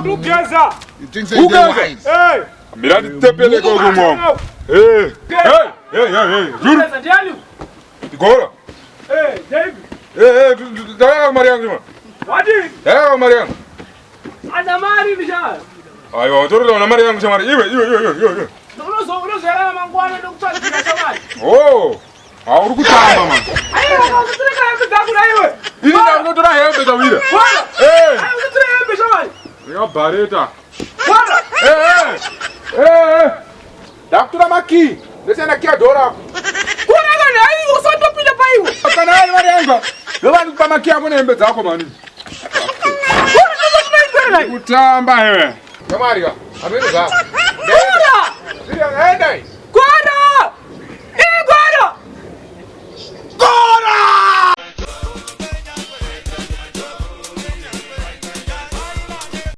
Ndikugeza. You think say they wise? Hey. Mira nditepeleke uko mwangu. Eh. Hey, hey, hey, hey. Juru. Kugeza ndiani? Gora. Hey, David. Eh, eh, ndayaka mari yangu chimwana. Wadi. Ndayaka mari yangu. Ana mari ndisha. Aiwa, utorera una mari yangu chamari. Iwe, iwe, iwe, iwe, iwe. Unozo unozoyarara mangwana ndokutsvagira chamari. Oh. Hauri kutamba man. Aiwa, unotoreka hembe dzako na iwe. Ini ndakunotora hembe dzawira. Bora. Eh. Aiwa, unotora hembe chamari. Ndakabhareta. Bora. Eh, eh. Eh, eh. Ndakutora makii. Ndosiyana kiya dhora ako. Kuna kana aiwa usatopinda paiwe. Kana ari mari yangu. Ndovani kupa makii ako nehembe dzako mani. Bora, ndozotinoitwa Kutamba iwe. Chamari ka. Amene zako.